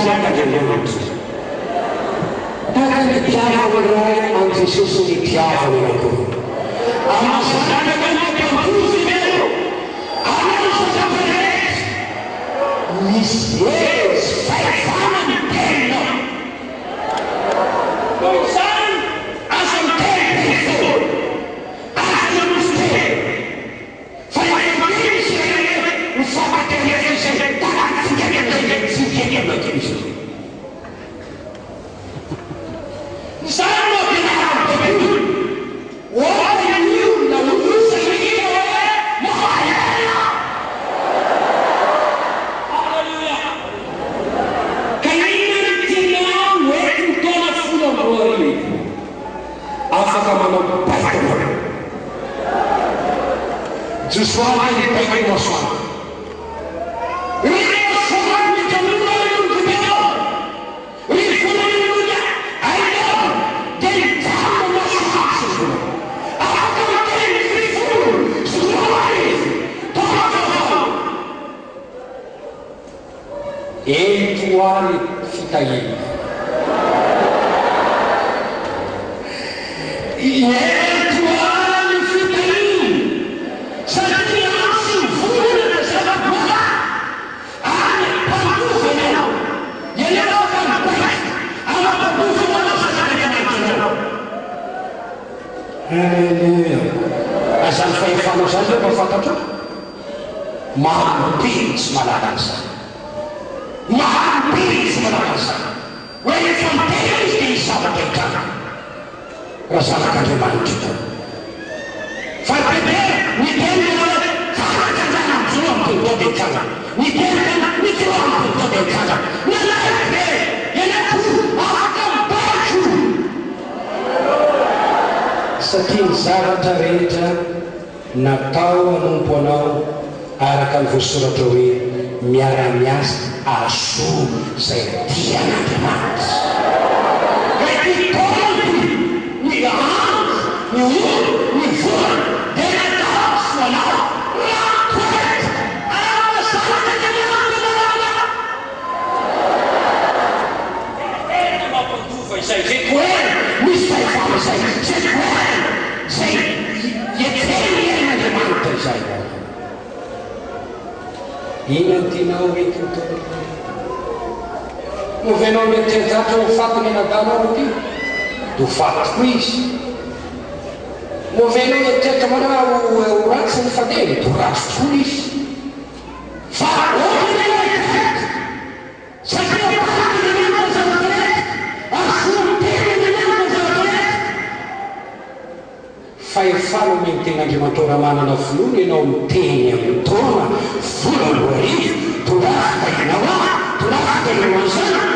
Zanak'Andriamanitra. Tahaka ny nitiavan'ny Ray an'i Jesosy no nitiavany anao koa. Amin'ny zanak'Andriamanitra mpandroso ianao, hanao ny zavatra rehetra. Misy hery sy fahefana ny teninao. Noho izany, aza miteniteny foana. Aza manosy-tena. Fa efa miteny isika hoe ho fampaterena izay takatsika izay tsy hiainana Kristy. Izany no ampianarin'ny Baiboly. Hoatra ny olona ho osa hihira hoe Mahereza! Haleloia! Ka inona no tianao ho entin'ny taona 2010? Afaka manao baiko anao. Josoa dia nibaiko ny masoandro. Ry masoandro mijanona eo amin'ny Gibeona, ry volana miloka ainao, dia nijanona ny masoandro sy ny volana. Afaka miteny ny 2010 taona vaovao. Ento ary fitahiana. Ento ary fitahiana, satria andro sy ny volana dia zava-boahary, ary mpandova ianao. Ianao ka mibaiko, ary mampandova ho anao zanak'Andriamanitra anao. Haleloia! Ary izany fahefanao izany ve mba fantatrao? Maro be ny tsy mahalala an'izany. Maro be ny tsy mahalala an'izany. Hoe rehefa miteny izy dia hisy zavatra hitranga. Raha zanak'Andriamanitra ianao. Fa i Petera niteny nanao hoe, Fanjakana mijoro amin'ny teny tao dia hitsangana. Niteny tena mijoro amin'ny teny tao dia hitsangana. Nanaiky ve ianao koa afaka mibaiko? Satria ny zavatra rehetra Natao hanompo anao araka ny voasoratra hoe miara-miasa hahasoa izay tia an'Andriamanitra. Ka ity taona ity, ny andro, ny ora, ny volana dia natao hahasoa anao raha mitoetra amin'ny zanak'Andriamanitra ianao. Tena mampandova izay izay toerana misy fahefana izay, izay toerana izay ietrehan'ny herin'Andriamanitra izay. Inona no tianao ho entin'ny Tompo? Moa ve ianao mieritreritra ho faty ny anadahinao amin'ity? Dia ho faty tokoa izy. Moa ve ianao mieritreritra manao ho ratsy ny fandehany? Dia ho ratsy tokoa izy. Fa ahoana ilay efitra? Satria mpahaky Andriamanitra ny zavatra rehetra, ary soa miteny Andriamanitra ny zavatra rehetra. Fahefana omen'ny Tenin'Andriamanitra raha manana finoana ianao miteny amin'ny taona 2008, tongava ianao aho, tongava ianao an'izany.